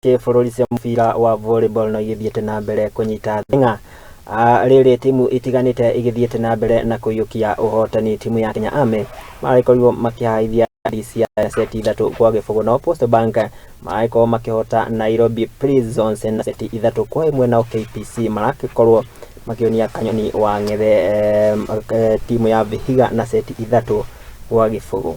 Kĩbũrũri cia mũbira wa volleyball no igĩthiĩte na mbere kũnyita thing'a. Rĩrĩ timu itiganĩte igĩthiĩte na mbere na kũiyũkia ũhotani. Timu ya Kenya Army maragĩkorirwo makĩhaithia DCI na seti 3-0, nao Post Bank maragĩkorwo makĩhota Nairobi Prisons na seti 3-1, nao KPC maragĩkorwo makĩonia Kanyoni wa Ng'ethe timu ya Vihiga na seti 3-0.